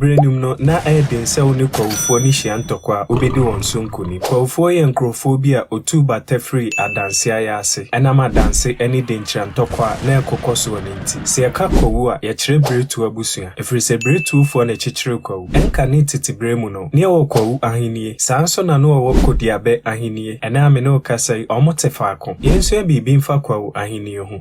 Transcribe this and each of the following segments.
berɛ no mu no, na ɛyɛ den sɛ wo ne Kwawufoɔ no hyia ntɔkwa a, wobɛdi wɔn so nkonim. Kwawufoɔ yɛ nkurɔfoɔ bi a wɔtuu bata firii Adanse ayaase, ɛnam Adanse ne Denkyira ntɔkwa a na ɛrekokɔ soɔ no nti. Sɛ yɛka Kwawu a, yɛkyerɛ Biretuo abusua, ɛfiri sɛ Biretuofoɔ na ɛkyekyeree Kwawu. Ɛnkane tete berɛ mu no, na yɛwɔ Kwawu ahennie, saa ara nso na na wɔwɔ Kodiabɛ ahennie. Ɛnnɛ a me ne wo kasa yi, wɔte faako. Yɛnsua biribi mfa Kwawu ahennie ho.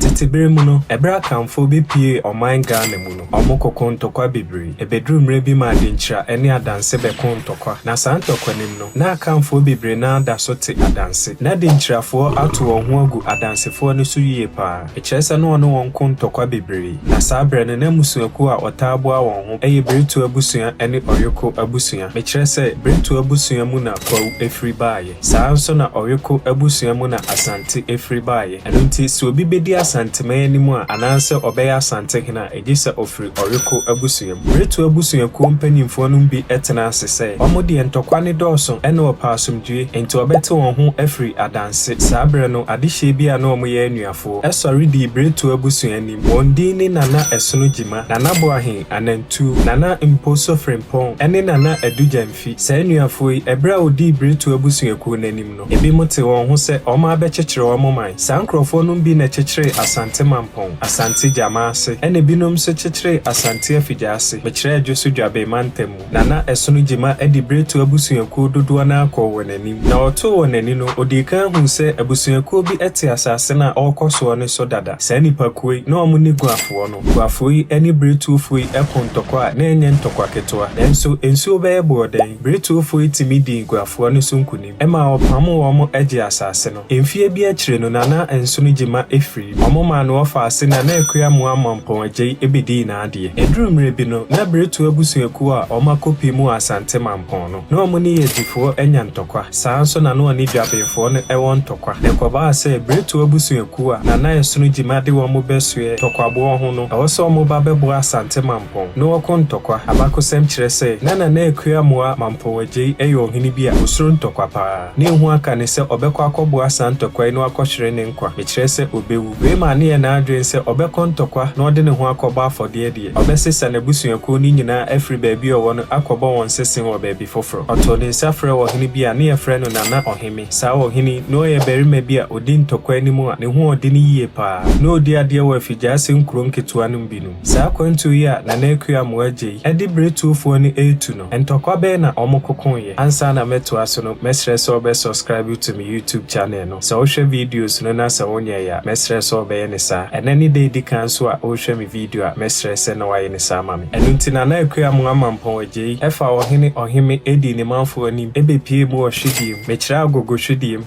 Tete bere mu no, ɛberɛ a Akanfoɔ bɛpuee ɔman Ghana mu no, wɔn koko ntɔkwa bebree. Ɛbɛduruu mmerɛ bi maa Denkyira ne Adanse bɛkoo ntɔkwa. Na saa ntɔkwa no mu no, na Akanfoɔ bebree no ara da so te Adanse. Na Denkyirafoɔ ato wɔn ho agu Adansefoɔ no so yie pa ara. Ɛkyerɛ sɛ na wɔne wɔn ko ntɔkwa bebree. Na saa berɛ no, na mmusuakuo a wɔtaa boa wɔn ho yɛ Biretuo abusua ne Ɔyoko abusua. Mekyerɛ sɛ, Biretuo abusua mu na Kwawu firi baeɛ. Saa ara nso na Ɔweko abusua mu na Asante firi baeɛ. Ɛno nti, sɛ obi bɛdi Asanteman anim a, anaasɛ ɔbɛyɛ Asantehene a, gye sɛ ɔfiri Ɔweko abusua mu. Biretuo abusuakuo mpanimfoɔ nom bi tenaa ase sɛ, wɔn deɛ ntɔkwa no dɔɔso na wɔpɛ asomdwoeɛ, enti wɔbɛte wɔn ho afiri Adanse. Saa berɛ no, adehyeɛ bi a na wɔyɛ anuafoɔ sɔre dii Biretuo abusua anim. Wɔn din ne Nana Ɛsono Gyima, Nana Boahen Anantuo, Nana Mposo Frimpong ne Nana Adu Gyamfi. Fi saa anuafoɔ yi, ɛberɛ a wɔdii Biretuo abusuakuo no anim no, ebinom tee wɔn ho sɛ wɔn abɛkyekyere wɔn man. Saa nkorɔfoɔ nom bi na ɛkyekyeree Asante Mampɔn, Asante Gyama ase, ɛna ebinom nso kyekyeree Asante Afigya ase, mekyerɛ Adwo so Dwaben mantam mu. Na na Ɛsono Gyima de Biretuo abusuakuo dodoɔ no ara kɔɔ wɔn anim. Na ɔtoo wɔn ani no, ɔdii kan huu sɛ abusuakuo bi te asase no a ɔrekɔ soɔ no so dada. Saa nnipakuo yi, na wɔn ne Guafoɔ no. Guafoɔ yi ne Biretuofoɔ yi ko ntɔkwa a na ɛnyɛ ntɔkwa ketewa. Nanso nsuo bɛyɛ boɔden. Biretuofoɔ yi tumi dii Guafoɔ no so nkonim maa wɔpamoo wɔn gyee asase no. Mfeɛ bi akyire no, Nana Nsono Gyima firii mu. Wɔmaa no ɔfaa ase Nana Akua Amoah Mampɔn Agyei bɛdii n'adeɛ. Ɛduruu mmerɛ bi no, na Biretuo abusuakuo a wɔakɔpie mu wɔ Asante Mampɔn no, na wɔn ne Yɛgyifoɔ anya ntɔkwa. Saa ara nso na na wɔne Dwabenfoɔ no wɔ ntɔkwa. Na ɛkɔbaa sɛ, Biretuo abusuakuo a Nana Ɛsono Gyima de wɔn bɛsoɛɛ tɔkwaboɔ ho no, ɛwɔ sɛ wɔba bɛboa Asante Mampɔn na wɔko ntɔkwa. Abakosɛm kyerɛ sɛ, na Nana Akua Amoah Mampɔn Agyei yɛ ɔhene bi a ɔsuro ntɔkwa pa ara. Na ehu aka no sɛ ɔbɛkɔ akɔboa saa ntɔkwa yi na wakɔhwere ne nkwa, mekyerɛ sɛ ɔbɛwu. Wei maa no yɛɛ n'adwene sɛ ɔbɛkɔ ntɔkwa na ɔde ne ho akɔbɔ afɔdeɛ deɛ, ɔbɛsesa n'abusuakuo no nyinaa afiri baabi a ɔwɔ no akɔbɔ wɔn sese wɔ baabi foforɔ. Ɔtoo ne nsa frɛɛ ɔhene bi a ne yɛfrɛ no Nana Ɔheme. Saa ɔhene yi, na ɔyɛ barima bi a ɔdi ntɔkwa anim a ne ho ɔdene yie pa ara. Na ɔdi adeɛ wɔ Afigyaase nkuro nketewa no mu binom. Saa akwantuo yi a Nana Akua Amoah Agyei de Biretuofoɔ no retu no, ntɔkwa bɛn na wɔkokoeɛ? Ansa na mɛtoa so no, mɛsrɛ sɛ wobɛ subscribe to me YouTube channel no. Sɛ wohwɛ videos no na sɛ wonyɛeɛ a, mɛsrɛ sɛ wobɛyɛ no saa. Ɛnnɛ ne da a ɛdi kan nso a worehwɛ me video a, mɛsrɛ sɛ na woayɛ no saa ama me. Ɛno nti Nana Akua Amoah Mampɔn Agyei faa Ɔhene Ɔheme dii ne manfoɔ anim bɛpuee mu wɔ Hwediem, mekyerɛ Agogo Hwediem.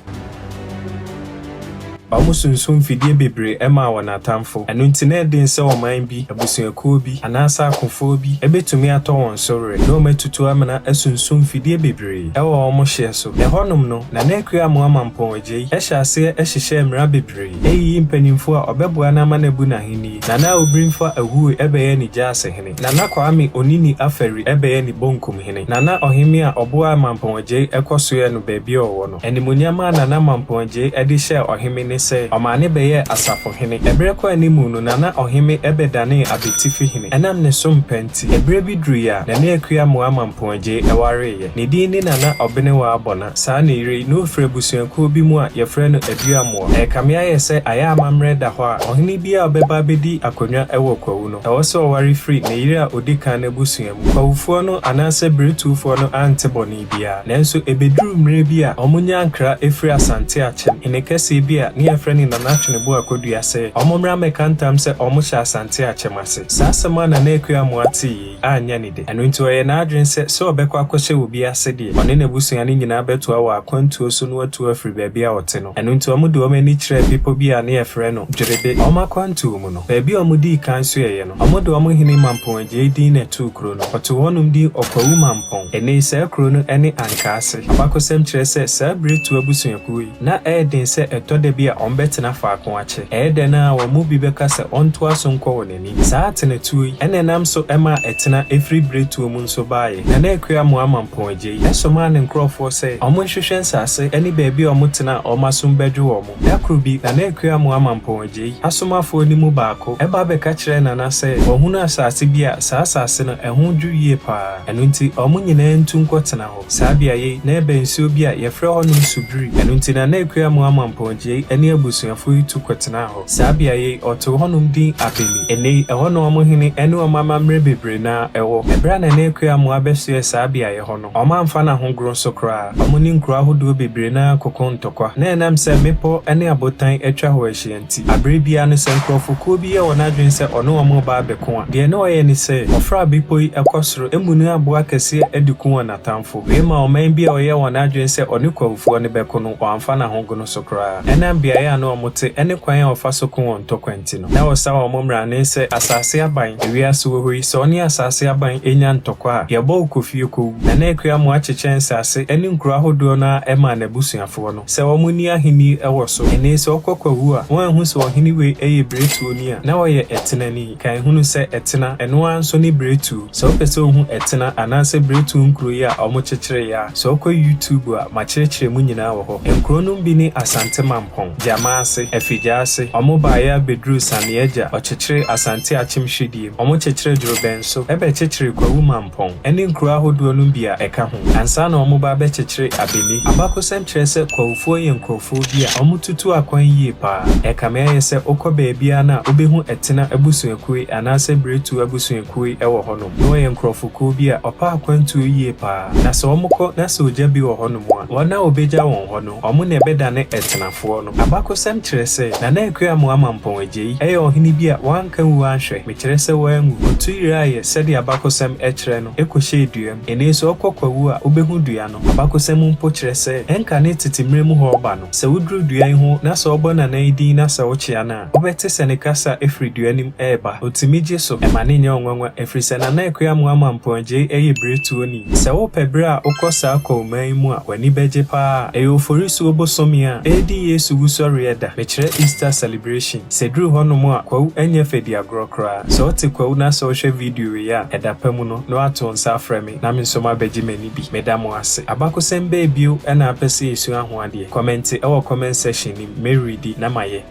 Wɔsunsum mfidie bebree maa wɔn atamfo. Ɛno nti na ɛden sɛ ɔman bi, abusuakuo bi, anaasɛ akofoɔ bi bɛtumi atɔ wɔn so werɛ na wɔatutu amena asunsum mfidie bebree wɔ wɔn hyeɛ so. Ɛhɔnom no, Nana Akua Amoah Mampɔn Agyei hyɛɛ aseɛ hyehyɛɛ mmara bebree, yiyii mpanimfoɔ a wɔbɛboa no ama no abu n'ahennie. Nana Obrimfa Ahue bɛyɛɛ ne gyaasehene. Nana Kwame Onini Afari bɛyɛɛ ne bonkumhene. Nana Ɔhemmea a ɔboaa Mampɔn Agyei kɔ soɛɛ no baabi a ɔwɔ no. Animuonyam a Nana Mampɔn Agyei de hyɛɛ Ɔheme ne sɛ, ɔmaa no bɛyɛɛ asafohene. Ɛberɛ kɔɔ animu no, Nana Ɔheme bɛdanee Abetifihene. Ɛnam ne som pa nti, ɛberɛ bi duruiɛ a, Nana Akua Amoah Mampɔn Agyei wareeɛ. Ne din ne Nana Ɔbenewaa Bɔna. Saa ne yere yi, na ɔfiri abusuakuo bi mu a wɔfrɛ no Aduamoa. Ɛrekame ayɛ sɛ ayɛ amammerɛ da hɔ a, ɔhene biara a ɔbɛba abɛdi akonnwa wɔ Kwawu no, ɛwɔ sɛ ɔware firi ne yere a ɔdi kan no abusua mu. Kwawufoɔ no anaasɛ Biretuufoɔ no ante bɔne biara. Nanso ɛbɛduruu mmerɛ bi a wɔnyaa nkra firi Asante Akyem, hene kɛseɛ bi a ne yɛfrɛ no Nana Tweneboa Kodua sɛ wɔmmra mmɛka ntam sɛ wɔhyɛ Asante Akyem ase. Saa asɛm a Nana Akua Amoah tee yi anyɛ ne dɛ. Ɛno nti ɔyɛɛ n'adwene sɛ, sɛ ɔbɛkɔ akɔhyɛ obi ase deɛ, ɔne n'abusua no nyinaa bɛtoa wɔ akwantuo so na watu afiri baabi a ɔte no. Ɛno nti wɔde wɔn ani kyerɛɛ bepɔ bi a ne yɛfrɛ no Dwerebe. Wɔn akwantuo mu no, baabi a wɔdii kan soɛeɛ no, wɔde wɔn hene Mampɔn Agyei din na ɛtoo kuro no. Wɔtoo hɔnom din Ɔkwawu Mampɔn. Ɛnnɛ yi saa kuro no ne Ankaase. Abakɔsɛm kyerɛ sɛ saa Biretuo abusuakuo yi, na ɛyɛ den sɛ ɛtɔ da bi a a wɔbɛtena faako akyɛ. Ɛyɛ dɛn ara a wɔn mu bi bɛka sɛ ɔntoa so nkɔ wɔn anim. Saa atenetuo yi na ɛnam so maa ɛtena firi berɛtuo mu nso baeɛ. Nana Akua Amoah Mampong Agyei somaa ne nkurɔfoɔ sɛ wɔnhwehwɛ nsase ne baabi a wɔtena a wɔn asom bɛdwo wɔn. Da koro bi, Nana Akua Amoah Mampong Agyei asomafoɔ no mu baako ba bɛka kyerɛɛ Nana sɛ wahunu asase bi a saa asase no ɛho dwo yie pa ara, ɛno nti wɔn nyinaa ntu nkɔtena hɔ. Saa beaeɛ yi, na ɛbɛn nsuo bi a yɛfrɛ hɔnom Subiri. Ɛno nti Nana Akua Amoah Mampong Agyei ne abusuafoɔ yi tu kɔtenaa hɔ. Saa beaeɛ yi, wɔtoo hɔnom din Abeni. Ɛnnɛ yi, ɛhɔ na wɔn hene ne wɔn amammerɛ bebree no ara wɔ. Ɛberɛ a Nana Akua Amoah bɛsoɛɛ saa beaeɛ hɔ no, wɔamfa no ahogorɔ so koraa. Wɔne nkuro ahodoɔ bebree no ara kɔkoo ntɔkwa. Na ɛnam sɛ mmepɔ ne abotan atwa hɔ ahyia nti, aberɛ biara no sɛ nkurɔfokuo bi yɛ wɔn adwene sɛ ɔne wɔn reba abɛko a, deɛ na ɔyɛ ne sɛ, ɔfra bepɔ yi kɔ soro muni aboɔ akɛseɛ de ku wɔn atamfo. Wei maa ɔman bi a ɔyɛɛ wɔn adwene sɛ ɔne Kwahufoɔ no bɛko no, wɔamfa no ahogono so koraa. Ɛnam beaeɛ a na wɔte ne kwan a ɔfa so ko wɔn ntɔkwa nti no, na wɔsa wɔn mmrane sɛ asase aban. Ewiase wɔ hɔ yi, sɛ ɔne asase aban nya ntɔkwa a, yɛbɔ wo kɔ fie kɔwu. Nana Akua Amoah kyekyɛɛ nsase ne nkuro ahodoɔ no ara maa n'abusuafoɔ no sɛ wɔnni ahenni wɔ so. Ɛnnɛ yi sɛ wokɔ Kwawu a, woanhu sɛ ɔhene wei yɛ Biretuoni a, na ɔyɛ Ɛtenani. Kan hunu sɛ Ɛtena, ɛno ara nso ne Biretuo. Sɛ wopɛ sɛ wohu Ɛtena anaasɛ Biretuo nkuro yi a wɔkyekyereeɛ a, sɛ wokɔ YouTube a, makyerɛkyerɛ mu nyinaa wɔ hɔ. Nkuro nom bi ne Asante Mampɔn, Gyamaase, Afigyaase, wɔn baeɛ abɛduruu Sameagya, ɔkyekyeree Asante Akyem Hwidiem, wɔn kyekyeree Dworobɛnso, bɛkyekyeree Kwawu Mampɔn, ne nkuro ahodoɔ nom bi a ɛka ho, ansa na wɔn ba abɛkyekyere Abene. Abakosɛm kyerɛ sɛ Kwawufoɔ yɛ nkorɔfoɔ bi a wɔtutu akwan yie paa. Ɛkame ayɛ sɛ wokɔ baabiara no a wobɛhu Ɛtena abusuakuo yi anaasɛ Biretuo abusuakuo yi wɔ hɔnom. Na wɔyɛ nkorɔfokuo bi a wɔpɛ akwantuo yie paa. Na sɛ wɔkɔ na sɛ ogya bi wɔ hɔnom a, wɔn a wɔbɛgya wɔn hɔ no, wɔn na ɛbɛdane Ɛtenafoɔ no. Abakosɛm kyerɛ sɛ, Nana Akua Amoah Mampɔn Agyei yɛ ɔhene bi a wanka wuo anhwɛ, mekyerɛ sɛ wanwu. Ɔtu yeraeɛ sɛdeɛ abakosɛm kyerɛ no, kɔhyɛɛ dua mu. Ɛnnɛ yi sɛ wokɔ Kwawu a, wobɛhu dua no. Abakosɛm mpo kyerɛ sɛ, ɛnkane tete mmerɛ mu hɔ reba no, sɛ woduru dua yi ho na sɛ wobɔ Nana yi din na sɛ wokyea no a, Wobɛte sɛ ne kasa firi dua no mu reba. Ɔtumi gye so. Ɛma no nyɛ wo nwanwa, ɛfiri sɛ Nana Akua Amoah Mampong-Agyei yɛ biretuoni. Sɛ wopɛ berɛ a wokɔ saa Kwawu-man yi mu a, w'ani bɛgye pa ara. Ɛyɛ Oforisuo bosome a ɛredi Yesu wusɔreɛ da, mekyerɛ Easter celebration. Sɛ ɛduru hɔnom a, Kwawu nyɛ fɛdiagorɔ koraa. Sɛ wote Kwawu na sɛ wohwɛ video yi a, ɛda pa mu no, na woato nsa afrɛ me na me nso mabɛgye m'ani bi. Meda mo ase. Abakosɛm bɛn bio na apɛ sɛ yɛsua ho adeɛ? Kɔmɛnte wɔ comment section no mu, mɛreadi na mayɛ.